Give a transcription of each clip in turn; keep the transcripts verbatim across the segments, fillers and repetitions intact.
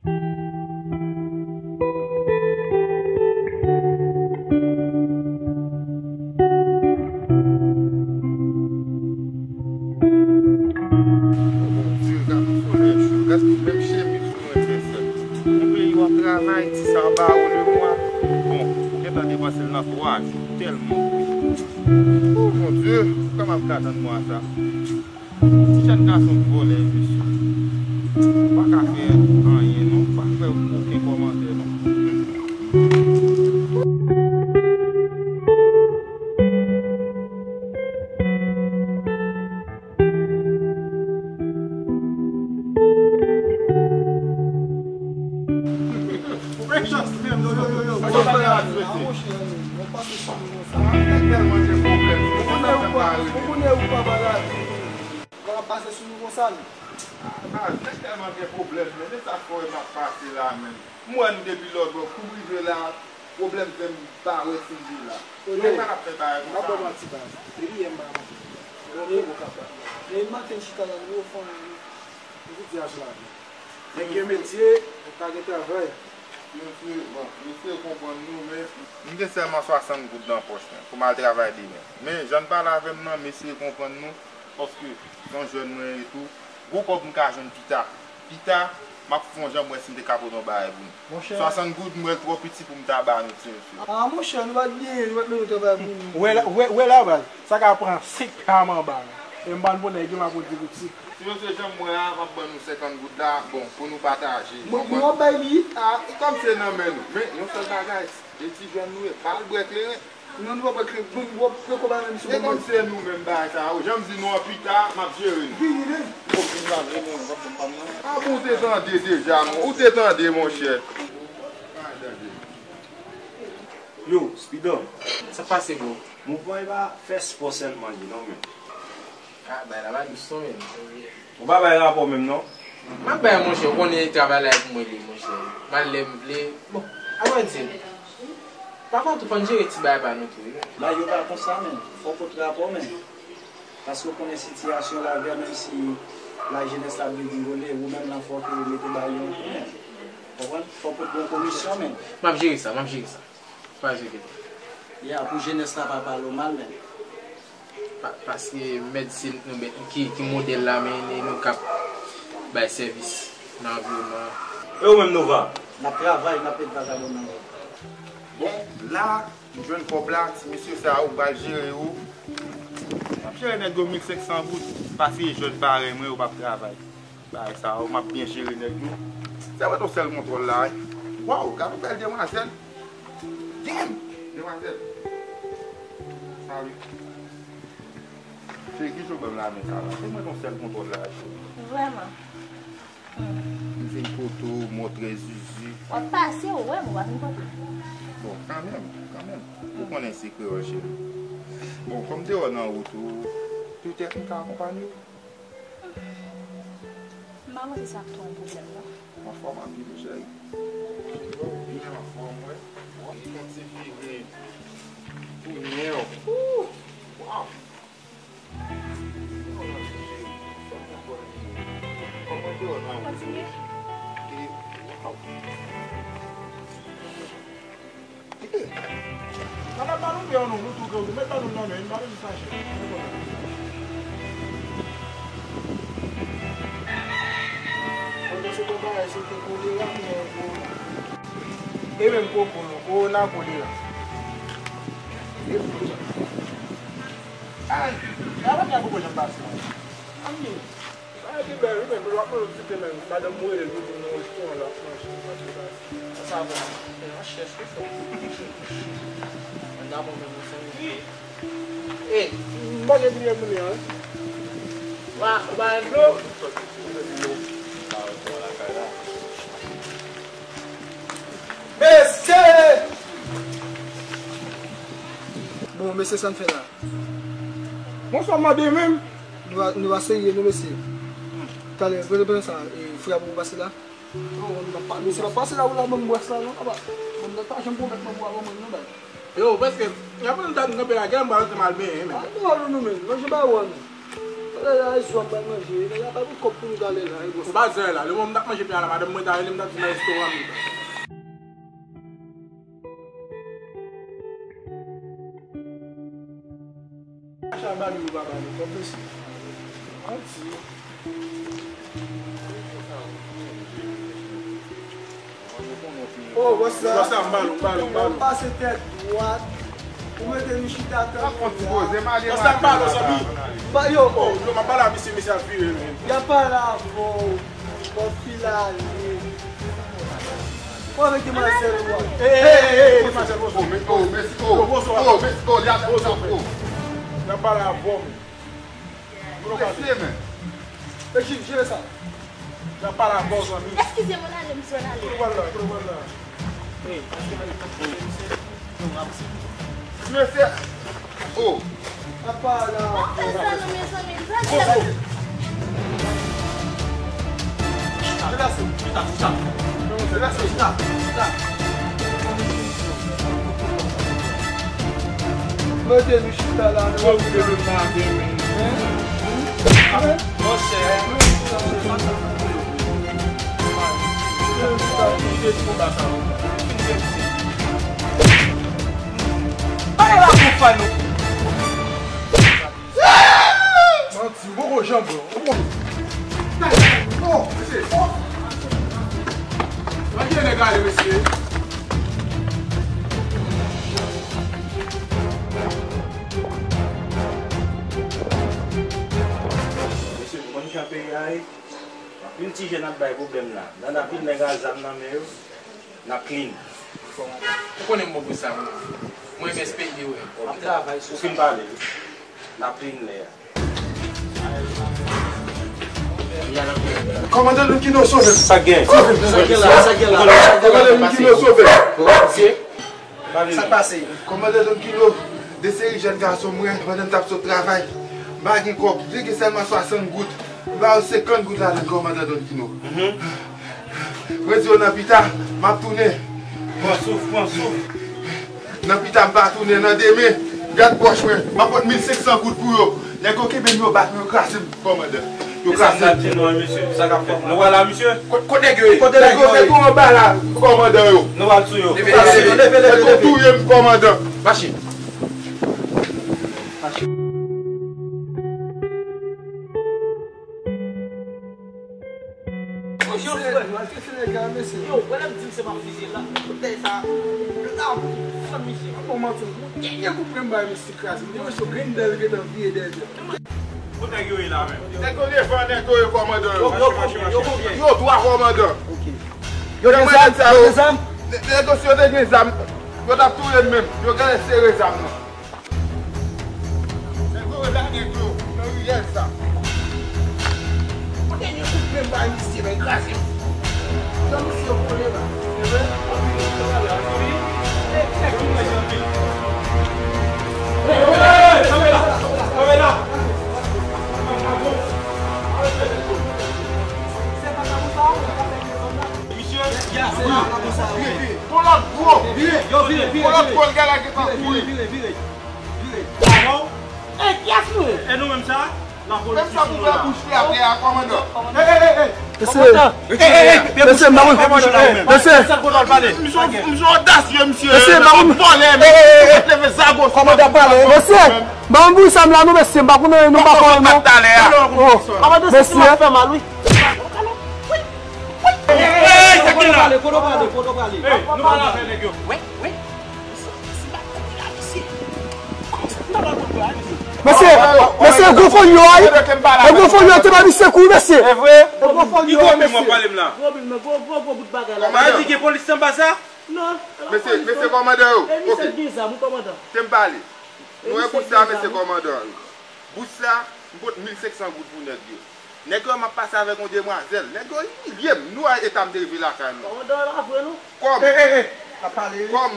Bondye, gad yon solèy cho, gad menm chemiz ou mwen fè sèl. Yon peyi w ap travay, ti sa ba ou le mwa. Bon, ou gentan depanse l nan twa jou, tèlman w peye. O Bondye, kòman m ka tann mwa sa? Ti jèn gason k vòlè, mesye. Ou pa ka fè anyen, non. Ou pa fè okenn kòmantè, non. Hmm. Ou gen chans menm, yo, yo, yo, yo. Sa k ap pase la, ti mesye? Nèg tèlman gen pwoblèm. Ou konnen ou pa, ou konnen ou pa maladi. Nèg ap pase sou nou konsa, non? Ah, nèg tèlman gen pwoblèm, men se sa k fè m ap pase la, menm. M wè nou depi lòtbò, kou m rive la, pwoblèm fè m pa wè si m vin la. Nèg pa t ap fè bagay konsa. M ap ba w manti, baz. Depi yè m pa manje. Bon, bon, bon, kap la. Men maten m chita la, nou fè yon, yon ti di a sou lavi. Nèg gen metye, nèg pa gen travay. Mesye, bon, mesye konprann nou, men. M gen sèlman swasant goud nan pòch mwen pou m al travay demen. Men, jan n pale avè m nan, mesye konprann nou, paske se yon jèn mwen ye tou. Gwo kòb m ka jwenn pita. Pita, m ap fè yon jan m wè si m te ka pote yon bagay pou nou. Monchè. Swasant goud, m wè l twò piti pou m ta ba nou, ti mesye. Ah, monchè, nou pa t genyen, nou pa t menm travay pou nou. Wè la, wè, wè la, baz. Sa ka pran senk ka manba. E m pa n bon nèg yo, m ap pote goud sik. Si nou se jan m wè a, m ap ban nou senkant goud la, bon, pou nou pataje. Mwen, mwen w ap bay li? Ah. E kòm se nan men nou. Men, yon sèl bagay, e ti jèn nou ye, pa al bwè kleren. Non, nou pa bwè kleren, bon, w ap pran kòb la menm si. E kòm se nou menm bagay sa, ou jan m di nou an pita, m ap jere nou. Vini, vini. Bon, vin la, vini, w ap ban m pa m nan. Ah, bon, ou te tande deja, mon, ou te tande, monchè. Yo, Spidò. Sa k pase, bro? Mouvman e pa fè spò sèlman li non, men. Ah, bay la pa dous non, men. Ou pa bay rapò menm, non? M ap bay, monchè, ou konnen travay la e pou mwen li, monchè. M al lè m vle. Bon, avan di, pafwa tou fò n jere ti bagay pa nou tou, wi. Bagay yo pa konsa, men. Fò w pot rapò, men. Paske w konnen sitiyasyon lavi a, menm si lajenès la ap degringole, ou menm lan fò ke w mete bagay yo an kou, men. Konprann? Fò w pot bon komisyon, men. M ap jere sa, m ap jere sa. Pa enkyete. Ya, pou jenès la pa pale w mal, men. Pa, paske medsin nou met, ki, ki modèl la, men e nou k ap bay sèvis nan anviwònman an. E ou menm, Nova? N ap travay, n ap met vagabon nan lòd. Bon, la, m jwenn kòb la, ti mesye sa yo, m pral jere yo. M ap jere nèg yo mil senk san goud, paske e jèn parèy mwen, yo p ap travay. Bagay sa yo, m ap byen jere nèg yo. Se mwen ton sèl kontwòl la, wi. Waw, gade yon bèl demwazèl. Damn! Demwazèl. Salut. Cheri, ki jan w ban m lamen sa la? Se mwen ton sèl kontwòl la, cheri. Vrèman? Hmm. M vin kote w, mwen trè zizi. W ap pase, ou wè m, ou pa vin kote m. Bon, kanmenm, kanmenm. Ou konnen se kreyòl, cheri. Bon, kòm m te wè w nan wout ou, petèt m ka akonpanye w. M pa panse sa ap twò yon pwoblèm, non. M anfòm anpil, wi, cheri. Cheri, w byen anfòm, wi. W ap konn ti figi tounen w. Ooh! Waw! Kòman te wè nan wout ou? Kontinye. E, waw! Madanm, ba nou vè nou, nou tou ke ou met ba nou nan men, nou pa bezwen fache. Mwen panse bon bagay, se te kolera ki nan yon kowona. E menm koko, non, kowona, kolera. E pou sa. Ay, gade kòman koko janm pase la. Ann gen. Bagay ki bèl wi, men lòt moun site menm. Madanm mwen rele l pou di m nan restoran l ap manje, manje la. Sa bon. Men an chèch wi frè. Ann dabò menm wi frè. Wi. Ey, m pa gen pou m ye moun yo, wi. Wa, ou pa gen dlo? Mesye! Bon, mesye, sa n fè la? Bonswa, mande menm. Nou va, nou va serye, non, mesye. Talè, vre, vre sa, e, frè pou pase la. Oh, nou pa, misye pa pase la, ou la, ban m bwès la, non, aba. Bon, nou pa janm pwomèt mwen pou al ban mwen, non, bay. Yo, prèske, y ap pran tan kanpe la, gen m pral antre m al benyen, men. Ah, nou al, nou, men, manje ba ou, non. Lè la, swa m pral manje, nèg la pa gen kòb pou m t ale la, e bò sa. Ou pa bezwen la. Lè mwen m t ap manje pye a la, madanm mwen ta rele m, t ap di m al restoran m. Acha ba li, ou pa ba li, kòb mesye. Manti. Oh, what's up? What's up, Malo? Malo, Malo. Pase tèt dwat. Ou mete nou chita tankou la. What's up, Malo, zanmi? Ba, yo, oh, yo, m ap pale a misye, misye ap vire, men. Y ap pale avè w. Bon, fil ale. Ou avèk demwazèl ou a? Hey, hey, hey, hey, demwazèl, bonjou. Oh, mèsi, oh, oh, mèsi, oh, li ap, oh. Y ap pale avè w, men. Mesye, men. Eskize sa. N ap pale avè w, zanmi. Eskize m, ale, m swen ale. Kote w al la? Kote w al la? Mesye. Oh. N ap pale avè w. Pa fè sa non, mezanmi. Deplase. Deplase. Deplase. Mete nou chita la, nou ap vide nou nan demen. Monchè. Pale la pou fè nou. Manti, ou poko janbe, ou poko. Oh, mesye, oh. Ann gen nèg ale, mesye. Mesye, nou konn jan peyi a ye. Anpil ti jèn ap bay pwoblèm la. Gade anpil nèg a zam nan men yo. N ap clean. Ou konnen m bon pou sa, mwen. Mwen renmen S P D, wi. M ap travay sou sa. Ou fin pale, wi. N ap clean lè a. Kòmandan Don Kino, sove m. Sa gen? Sove m. Sa gen la, sa gen la, sa gen la. Kòmandan Don Kino, sove m. Sa k pase? Kòmandan Don Kino, de seri jèn gason mwen, pandan m t ap sot travay, m pa gen kòb, m te gen sèlman swasant goud. M ba yo senkant goud ladan, kòmandan Don Kino. Mwen di yo nan pita, m ap tounen. Pran souf, pran souf. Nan pita m pa tounen, nan demen, gad pòch mwen, m ap pot mil senk san goud pou yo. Nèg yo kenbe m, yo bat mwen, yo kraze m, kòmandan. Yo kraze m. Sa k ap fèt? Nou wè la, misye? Kot, kot nèg yo ye? Kote nèg yo ye? Nèg yo anba la, kòmandan yo. Nou al sou yo. Leve, leve, leve, leve. Nèg yo touye m, kòmandan. Mache. Mache. Yo, frè, nou al kite nèg la, mesye. Yo, wè lè m di m se m ap fizye l la. Kote sa? Blan, fann misye. Bon, manti, yon dènye kout pwen m bay misye kraze. M te wè sou grenn dèl gentan vire dèyè. Kot nèg yo ye la menm? Nèg yo devan, nèg yo ye kòmandan yo. Yo, yo konbyen? Yo twa kòmandan. Ok. Yo gen zam? Yo gen zam? Nèg yo si yo te gen zam, yo t ap touye m menm. Yo genlè sere zam nan. Nèg yo la, nèg yo nan riyèl sa. Kote yon kout men bay misye, bay kraze m. Jan misye vole la. Hey, hey, hey, kanpe la, kanpe la. Misye, ya, se la. Gon lòt gwo. Vire, yo, vire, vire, vire. Gon lòt gwo, l genlè gentan kouri. Vire, vire, vire, vire. Vire. Bravo. Ey, kiyès nou ye? E nou menm sa? Lapolis. Menm sa pou fè bouch li atè a, kòmandan. Ey, ey, ey, ey. Mesye, mesye, m pa konn, mesye. Misye, misye odasye, misye. Mesye, m pa konn. Vòlè, mesye. Leve zago. Kòmandan pale. Mesye, m pa konn pou sa m la, non, mesye, m pa konn, non, m pa konn, non. Oh, mesye. Ey, ey, ey, sa ki la? Kote w prale, kote w prale, kote w prale? Ey, nou pale avè nèg yo. Wi, wi. Mesye, mesye, gwo folyo a, e gwo folyo a te ba misye kou, mesye. E vre? E gwo folyo a, mesye. Gwo, gwo, gwo bout bagay la. Kòmandan. Di gen polis anba sa? Non. Mesye, mesye kòmandan yo. E misye gen zam, wi, kòmandan. Te m pale. Nou wè bous sa, mesye kòmandan. Bous sa, m pot mil senk san goud pou nèg yo. Nèg yo, m ap pase avèk yon demwazèl. Nèg yo imilye m. Nou wè eta m te rive lakay mwen. Kòmandan, e pa vre, non. Kòm, kòm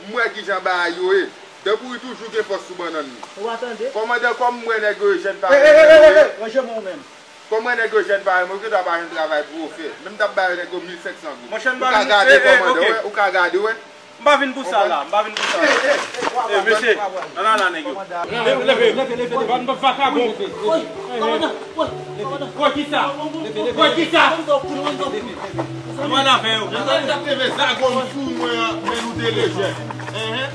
m wè kijan bagay yo ye, tankou li toujou gen fòs sou bannann li. Ou pa tande? Kòmandan, kòm m wè nèg yo jèn parèy mwen yo ye. Ranje men w menm. Kòm m wè nèg yo jèn parèy mwen, yo gentan pa jwenn travay pou yo fè. Men m t ap ba yo nèg yo mil senk san goud. Ou ka gade, kòmandan, wè, ou ka gade, wè. M pa vin pou sa la, m pa vin pou sa la. Eh, mesye, ann al la, nèg yo. Leve, leve, leve, leve, leve. Bann vakabon. Woy, kòmandan, woy, kòmandan. Woy, kisa? Woy, kisa? Ann al avè yo. Leve zago m sou mwen an, men nou te lejè. Enhen.